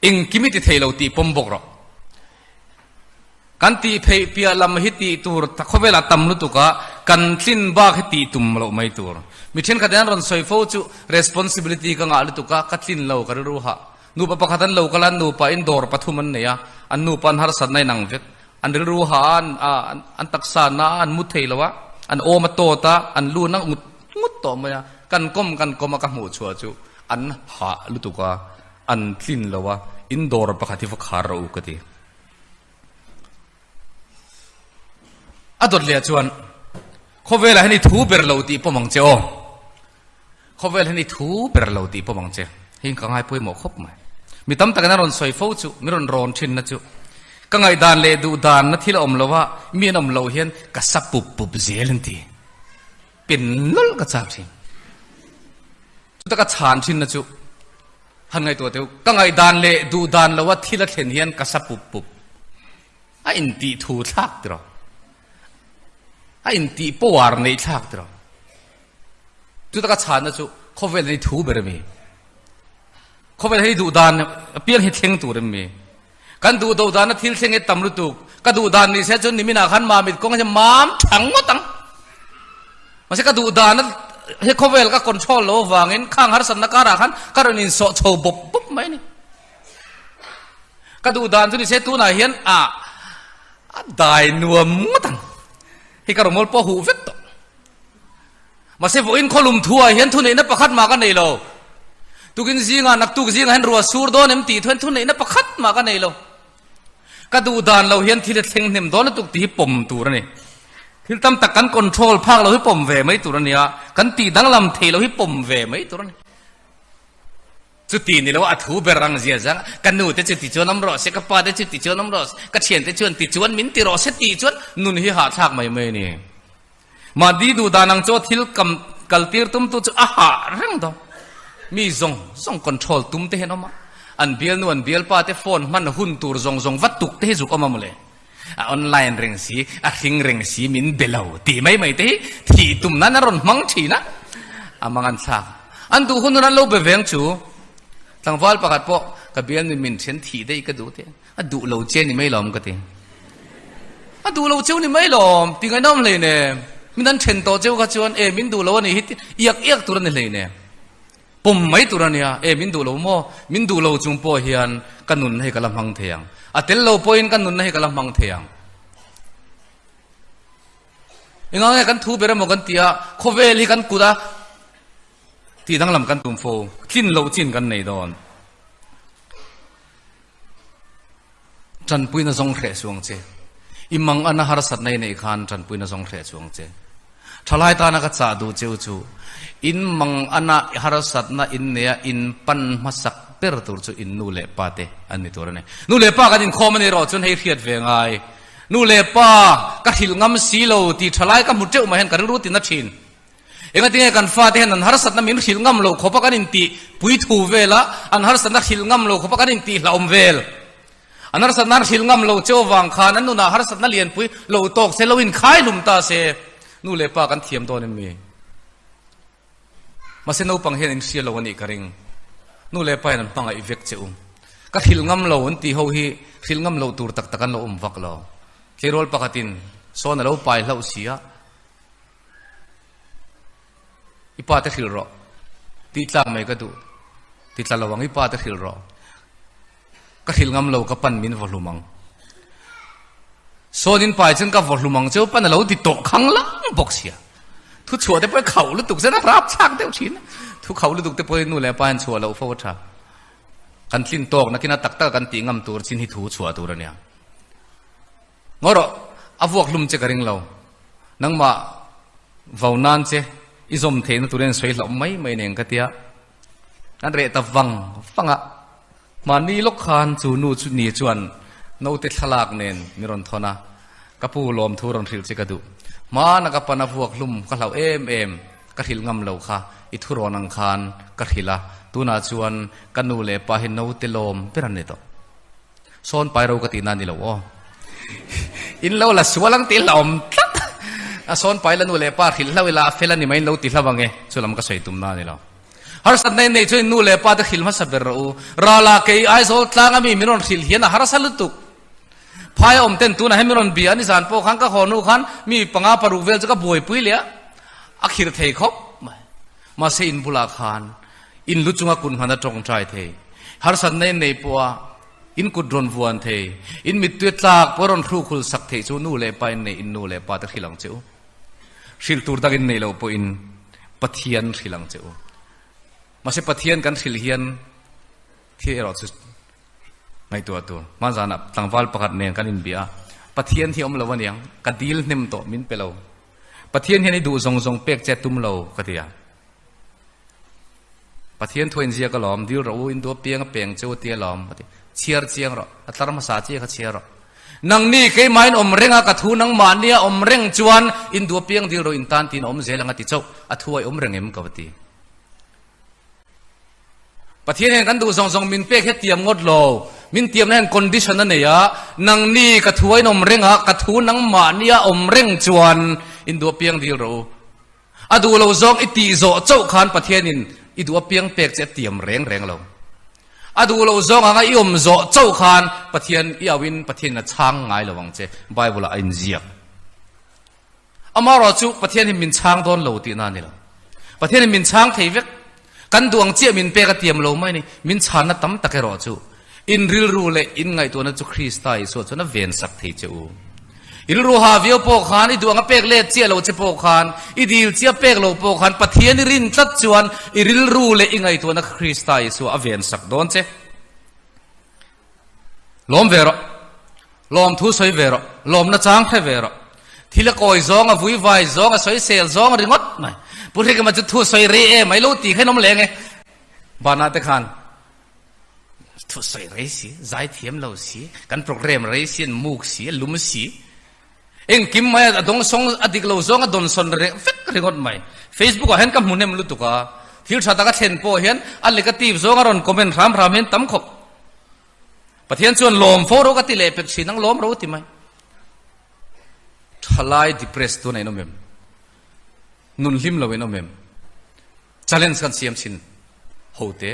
Engkim i ti thei lo tih pawm bawk rawh. Kan tih theih piah lam hi tih tur khawvelah tam lutuk a, kan tlin bak hi tih tum loh mai tur. Mi thenkhat in an rawn sawi fo chu responsibility ka ngah lutuk a, ka tlin lo ka rilru hah. Nupa pakhat an lo kal a, nupa in dawr pathum an nei a, an nupa an harsatna in ang vek. An rilru hah a, an taksa na a, an mu thei lo a, an awm a tawt a, an lu na ngut ngut tawh mai a. Kan kawm kan kawm a ka hmuh chhuah chu an hah lutuk a, an tlin lo a, in dawr pakhat hi va khar rawh u ka ti. A dawt leh chuan khawvelah hian i thu ber lo tih pawm ang che aw. Khawvel hian i thu ber lo tih pawm ang che. Hei ka ngai pawimawh khawp mai. Mi tam takin a rawn sawi fo chu, mi rawn rawn thinna chu ka ngaihdan leh duhdanna thil a awm lo a, mi an awm loh hian ka sa pup pup zel an ti. Pen nawlh ka chak thin. Chuta ka chhan thinna chu Han ngaihtuah teh u, ka ngaihdan leh duhdan loa thil a thlen hian ka sa pup pup. A intih thu thlak tiraw? A intih power neih thlak tiraw? Chu taka chhanna chu khawvel hi thu ber a mi. Khawvel hi duhdan apiang hi thleng tur em mi. Kan duh do dana thil thleng hi tam lutuk. Ka duh dan ni se chuan niminah khan mamit kawng hi mam thang ngawt ang. Mahse ka duh dana he khawvel ka control lo avangin khang harsatna karah khan ka rawn insawh chho bawp bawp mai a ni. Ka duh dan chu ni se tunah hian a a dai nuam ngawt ang. Hei ka rawmawl pawh huh vek tawh. Mahse vawiin khawlum thuah hian thuneihna pakhat mah ka nei lo. Tukin zingah naktuk zingah hian ruah sur dawn em tih thuan thuneihna pakhat mah ka nei lo. Ka duh dan lo hian thil a thleng hnem dawn lutuk tih hi pawm tur a ni. Thil tam tak kan control phak lo hi pawm ve mai tur a nia, kan tih danglam thei lo hi pawm ve mai tur a ni. Chuti ni lo a thu ber ang zia zang ka nu te chu ti chuan awm rawh se, ka pa te chu ti chuan awm rawh se, ka thian te chuan ti chuan min ti rawh se tih chuan nun hi hahthlak mai mai a ni. Mahni duh dan ang chu thil kam kal tir tum tu chu a hah reng dawn. Mi zawng zawng control tum te hian awm a, an bialnu an bialpa te phone hman hun tur zawng zawng va tuk te hi zuk awm a mawle. A online reng si, a hring reng si min be lo tih mai mai te hi thih tum nan an rawn hmang thin a, a mang an thlak. An duh hun hun an lo be veng chu tlangval pakhat pawh ka bialnu min then thih daih ka duh te. A duh lo che ni mai lawm ka ti. A duh lo cheu ni mai lawm ti ngaihnawm hlei ne. Min an then tawh cheu kha chuan e min duh lo a nih hi iak iak tur a ni hlei ne. Pawm mai tur a nia e min duh lo maw min duh lo chung pawh hian ka nunna hi ka la hmang thei ang. A tel lo pawhin ka nunna hi ka la hmang thei ang. Engah nge kan thu ber emaw kan ti a khawvel hi kan kut a tih danglam kan tum fo tlin loh chin kan nei dawn. Tanpuina zawng hreh chuang che. I mang ana harsatna i neih khan tanpuina zawng hreh chuang che. Thalai tana ka chah duh cheu chu in mang ana harsatna in neia in pan hmasak ber tur chu in nu leh pa te an ni tur a ni. Nu leh pa kan inkhawm a ni erawh chuan hei hriat ve ngai. Nu leh pa ka hrilh ngam si lo tih thalai ka hmu teuh mai hian ka rilru tina thin. Engatinge kan fate hian an harsatna min hrilh ngam lo khawpa kan intih pui thu vel a, an harsatna hrilh ngam lo khawpa kan intih hlauhawm vel. An harsatna an hrilh ngam lo cheu avang khan an nunah harsatna lianpui lo tawk se, lo inkhai hlum ta se, nu leh pa kan thiam dawn em mi? Mahse naupang hian in hria lo a nih ka ring. Nu leh pa hian an hmangaih vek che u. Ka hrilh ngam lo an tih ho hi hrilh ngam loh tur tak tak an lo awm vak lo. Tleirawl pakhatin sawn a lo pai hlauh si a. I pa te hrilh rawh. Tih tlak mai ka duh. Ti tla lo ang i pa te hrilh rawh. Ka hrilh ngam lo ka pan min vaw hlum ang. Sawn in pai chuan ka vaw hlum ang cheu pan a lo ti tawh khang lang bawk sia. Thu chhuah te pawh i khauh lutuk zen a rap chak deuh thin. Thu khauh lutuk te pawh i nu leh pa in chhuah loh fo a tha. Kan tlin tawk nakin a tak tak a kan tih ngam tur chin hi thu chhuah tur a nia. Ngaw rawh, a vuak hlum che ka ring lo. Nangmah vau nan che i zawm theihna turin sawi hlauh mai mai nen ka tia. Kan reh ta vang vang a, mahni lawk khan chu nu chu ni chuan naute thlalak nen mi rawn thawn a, ka pu lawmthu rawn hrilh che ka duh. Hmana ka pan a vuak hlum ka hlauh em em, ka hrilh ngam lo kha i thu rawn ang khan ka hrilh a, tunah chuan ka nu leh pa hi naute lawm ber an ni tawh. Sawn pai ro ka tih na ni lo aw. In lo la sual ang tih la awm tlat. A sawn pai la nu leh pa hrilh hlau ila a fel a ni mai in lo ti hlau ang e. Chu lam ka sawi tum na ni lo. Harsatna in neih chuan in nu leh pa te hrilh hmasa ber rawh u. Rala kei Aizawl tlang ami min rawn hrilh hian a harsa lutuk. Phai a awm ten tunah hian min rawn bia a ni zan pawh khan ka haw hnu khan mi panga paruk vel chu ka buaipui leh a, a khirh thei khawp mai. Mahse in bulah khan in lu chunga kut hman a tawngtai thei. Harsatna in nei pawh a in kut rawn vuan thei. In mittui tlak pawh rawn hruk hul sak theih chu nu leh pa in nei in nu leh pa te hrilh ang che u. Hrilh tur dang in nei lo pawh in Pathian hrilh ang che u. Mahse Pathian kan hrilh hian thil erawh chu Ngaihtuah tur. Hma zanah tlangval pakhat nen kan inbia a, Pathian hi awm lo aniang, ka dil hnem tawh min pe lo. Pathian hian i duh zawng zawng pek che tum lo ka ti a. Pathian thu a inziak alawm, dil rawh u, in duh apiang a peng che u ti alawm ka ti. Chhiar chiang rawh, a tlar hmasa chiah kha chhiar rawh. Nangni keimahin awm reng a, ka thu nangmahnia awm reng chuan in duh apiang dil rawh in tan tiin a awm zel ang a ti chauh, a thu a i awm reng em ka va ti. Pathian hian kan duh zawng zawng min pek hi a tiam ngawt lo. Min tiamna hian condition a nei a, nangni ka thu a inawm reng a, ka thu nangmahnia awm reng chuan in duh apiang dil rawh u. A duh lo zawng i tih zawh chauh khan Pathianin i duh apiang pek che a tiam reng reng lo. A duh lo zawng anga i awm zawh chauh khan Pathian i auhin Pathianin a chhang ngai lo ang che, Bible ah a inziak. Amaherawh chu Pathian hi min chhang dawn lo tihna a ni lo. Pathian hi min chhang thei vek. Kan duh ang chiah min pek a tiam lo mai a ni. Min chhanna tam tak erawh chu in rilru leh in ngaihtuahna chu Krista Isua chuan a vensak thei che u. I rilru ha viau pawh khan, i duh ang a pek let chiah lo che pawh khan, i dil chiah pek lo pawh khan Pathian i rin tlat chuan i rilru leh i ngaihtuahna kha Krista Isua a vensak dawn che. Lawm ve rawh. Lawm thu sawi ve rawh. Lawmna chang hre ve rawh. Thil a kawi zawng, a vui vai zawng, a sawi sel zawng ringawt mai. Pu Hrikima chu thu sawi rei em mai lo tih kha in awm leng e. Vanah te khan thu sawi rei si, zai thiam lo si, kan program rei si, an muk si, a lum si. Engkim mai a dawng sawng a dik lo zawng a dawn sawn reng vek ringawt mai. Facebook ah hian ka hmu hnem lutuk a, thil tha tak a thlen pawh hian a negative zawng a rawn comment hram hram hian tam khawp. Pathian chuan lawm fo ro ka ti leh pek thin ang lawm ro ti mai. Thalai depressed tuna in awm em? Nun hlim lo in awm em? Challenge kan siam thin ho te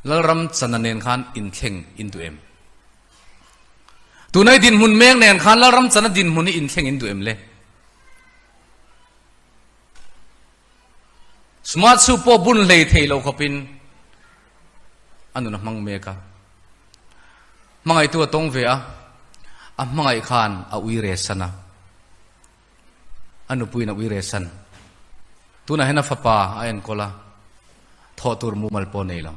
Lalram chana nen khan inthleng in duh em? Tunai dinhmun mek nen khan Lalram chana dinhmun hi inthleng in duh em le? Smart suit pawh bun hlei thei lo khawpin a nun a hmang mek a. Hmangaihtu a tawng ve a, a hmangaih khan a ui re san a. A nupuiin a ui re san. Tunah hian a fapa a enkawl a, thawh tur mumal pawh nei lo.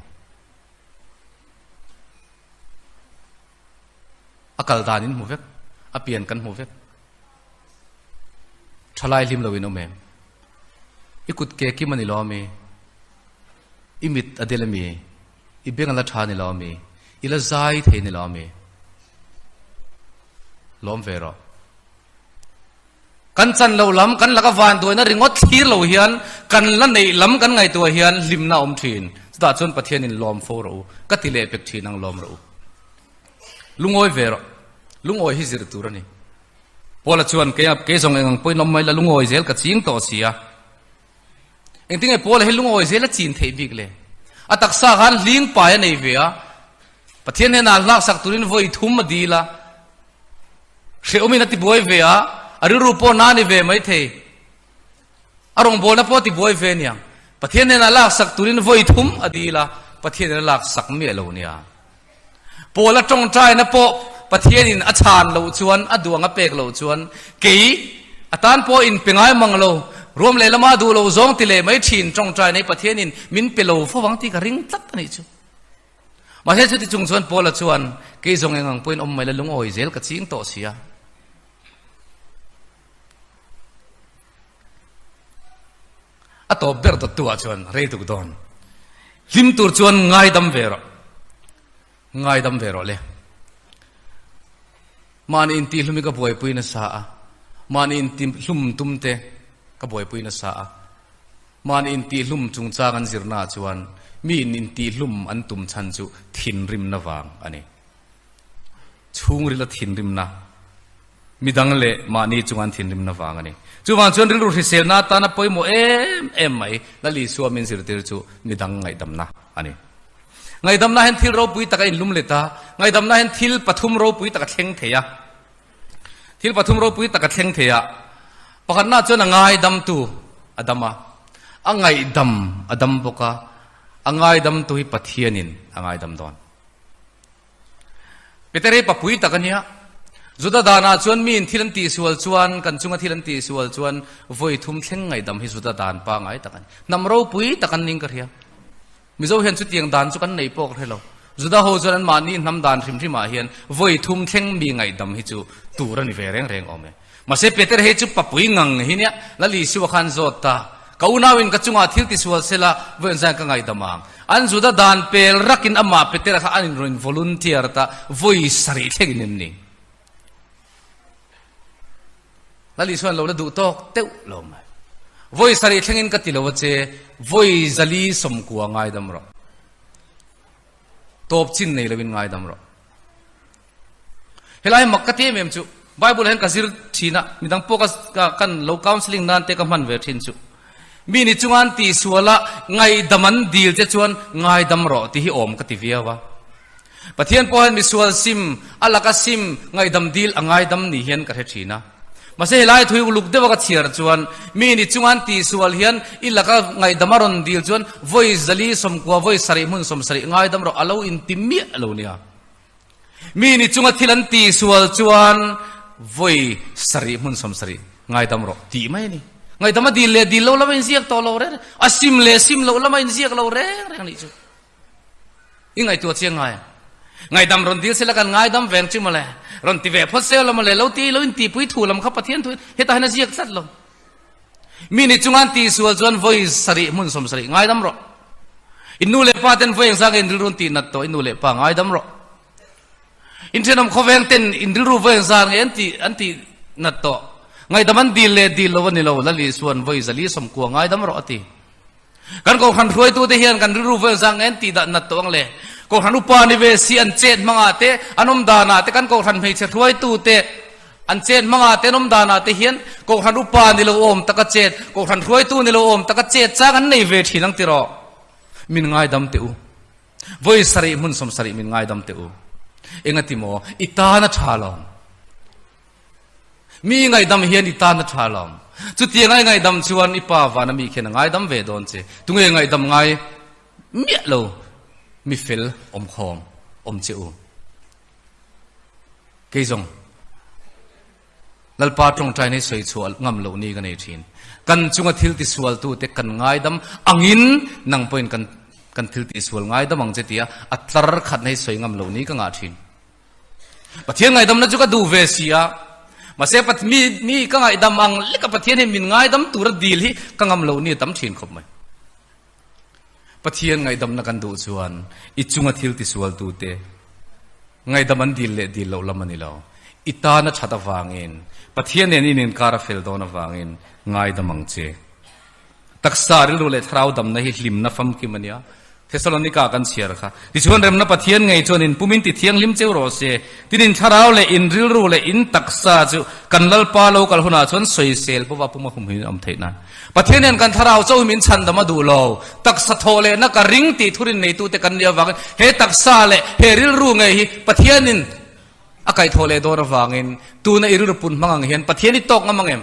A kal dan in hmu vek, a pian kan hmu vek. Thalai hlim lo in awm em? I kut ke kim a ni lo ami? I mit a del ami? I beng a la tha a ni lo ami? I la zai thei a ni lo ami? Lawm ve rawh. Kan chan lo lam, kan laka vanduaina ringawt thlir lo hian kan la neih lam kan ngaihtuah hian hlimna a awm thin. Chutah chuan Pathianin lawm fo rawh u, ka ti leh pek thin ang lawm rawh u. Lungawi ve rawh. Lungawi hi zir tur a ni. Paula chuan kei kei zawng eng ang pawhin awm mai la lungawi zel ka ching tawh si a. Engtinge Paula hi lungawi zel a chin theih bik le? A taksa khan hling pai a nei ve a. Pathian hnenah hlaksak turin vawi thum a dil a. Hrehawmin a tibuai ve a, a rilru pawh na a ni ve mai thei. A rawngbawlna pawh a tibuai ve aniang. Pathian hnenah laksak turin vawi thum a dil a, Pathianin a laksak miah lo nia. Paula tawngtaina pawh Pathianin a chhan loh chuan, a duang a pek loh chuan, kei a tan pawh inpe ngai mang lo, ruam leh lama duh lo zawng ti leh mai thin tawngtaina hi Pathianin min pe lo fo vang tih ka ring tlat a nih chu. Mahse chuti chung chuan Paula chuan, Kei zawng eng ang pawhin awm mai la lungawi zel ka ching tawh si a. A tawp ber dawttu ah chuan rei tuk dawn. Hlim tur chuan ngaidam ve rawh. Ngaidam ve rawh le. Mahni intihlum hi ka buaipui nasa a. Mahni intihlum tum te ka buaipui nasa a. Mahni intihlum chungchang an zirna ah chuan mi in intihlum an tum chhan chu thinrimna vang a ni. Chhungrila thinrimna. Midang leh mahni chunga an thinrimna vang a ni. Chuvang chuan rilru hriselna atana pawimawh em em mai Lal Isua min zirtir chu midang ngaihdamna a ni. Ngaihdamna hian thil ropui tak a inlum let a, ngaihdamna hian thil pathum ropui tak a thleng thei a. Thil pathum ropui tak a thleng thei a, pakhatna chuan a ngaidamtu a dam a, a ngaihdam a dam bawk a, a ngaidamtu hi Pathianin a ngaidam dawn. Peter hi papui tak a nia. Juda danah chuan miin thil an tihsual chuan, kan chunga thil an tihsual chuan vawi thum thleng ngaihdam hi Juda dan pangai tak a ni. Hnam ropui tak an ning ka hria. Mizo hian chutiang dan chu kan nei pawh ka hre lo. Juda ho chuan anmahni hnam dan hrim hrimah hian vawi thum thleng mi ngaihdam hi chu tur a ni ve reng reng awm e. Mahse Peter hei chu papui ngang hi nia, Lal Isua khan zawt ta, Ka unauin ka chungah thil tisual sela vawi an zaiin ka ngaihdam ang. An Juda dan pel rakin amah Petera kha an inrawn volunteer ta vawi sarih thlengin em ni? Lal Isuan lo la duh tawk teuh lo mai. Vawi sarih thlengin ka ti lo a che, vawi zali sawmkua ngaidam rawh. Tawp chin nei loin ngaidam rawh. Helai mak ka ti em em chu, Bible hian ka zir thin a, midang pawh ka kan lo counselling nan te ka hman ve thin chu. Mi ni chunga an tihsual a, ngaihdam an dil che chuan ngaidam rawh tih hi awm ka ti viau a. Pathian pawh hian misual sim, a laka sim, ngaihdam dil a ngaidam ni hian ka hre thin a. Mahse helai thui uluk deuha ka chhiar chuan mi ni chunga an tihsual hian i laka ngaihdam a rawn dil chuan vawi zali sawmkua vawi sarih hmun sawmsarih ngaidam rawh a lo inti miah lo nia. Mi ni chunga thil an tihsual chuan vawi sarih hmun sawmsarih ngaidam rawh tih mai a ni. Ngaihdam a dil leh dil lo lama inziak tawh lo reng reng, a sim leh sim loh lama inziak lo reng reng a nih chu. I ngaihtuah chiang ngai a. Ngaihdam rawn dil sela kan ngaidam veng chu mawle, rawn ti ve phawt sel lo mawle, lo ti lo intihpui thu lam kha Pathian thu hetah hian a ziak tlat lo. Mi ni chunga an tihsual chuan vawi sarih hmun 70 ngaidam rawh. In nu leh pa ten vawi engzah nge in rilru an tih nat tawh, in nu leh pa ngaidam rawh. In thenawm khawveng ten in rilru vawi engzah nge an tih an tih nat tawh. Ngaihdam an dil leh dil lo a ni lo, Lal Isua'n vawi 490 ngaidam rawh a ti. Kan kohhran hruaitute hian kan rilru vawi engzah nge an tih dah nat tawh ang le? Kohhran upa ni ve si an chet hmangah te, an awm danah te kan kohhran hmeichhe hruaitute an chet hmangah te an awm danah te hian kohhran upa ni lo awm taka chet, kohhran hruaitu ni lo awm taka chet chang an nei ve thin ang tiraw? Min ngaidam teh u. Vawi sarih hmun 70 min ngaidam teh u. Engati maw? I tan a tha lo. Mi ngaihdam hian i tan a tha lo. Chutianga i ngaihdam chuan i pa vana mi khian a ngaidam ve dawn che. Tunge ngaihdam ngai miah lo mi fel awmkhawm awm che u. Kei zawng Lalpa tawngtai nei sawi chhuah ngam loh ni ka nei thin. Kan chunga thil tisualtu te kan ngaidam angin nang pawhin kan kan thil tisual ngaidam ang che tia a tlar khat nei sawi ngam loh ni ka ngah thin. Pathian ngaihdamna chu ka duh ve si a, mahse mi mi ka ngaihdam ang leka Pathian hi min ngaidam tura dil hi ka ngam loh ni a tam thin khawp mai. Pathian ngaihdamna kan duh chuan i chunga thil tisualtute ngaihdam an dil leh dil loh lam a ni lo. I tana that avangin, Pathian nen in inkar a fel dawn avangin ngaidam ang che. Taksa, rilru leh thlarau damna hi hlimna famkim a nia. Thesalonika kan chhiar kha. Tichuan remna Pathian ngei chuan in pumin ti thianghlim cheu rawh se. Tin in thlarau leh in rilru leh in taksa chu kan Lalpa lo kal hunah chuan sawisel pawha puma humhim in awm theih nan. Pathian hian kan thlarau chauhin min chhandam a duh lo. Taksa thawh lehna ka ring tih thurin neitute kan nih avangin he taksa leh he rilru ngei hi Pathianin a kaihthawh leh dawn avangin tuna i rilru pun hmang ang hian Pathian i tawk ngam ang em?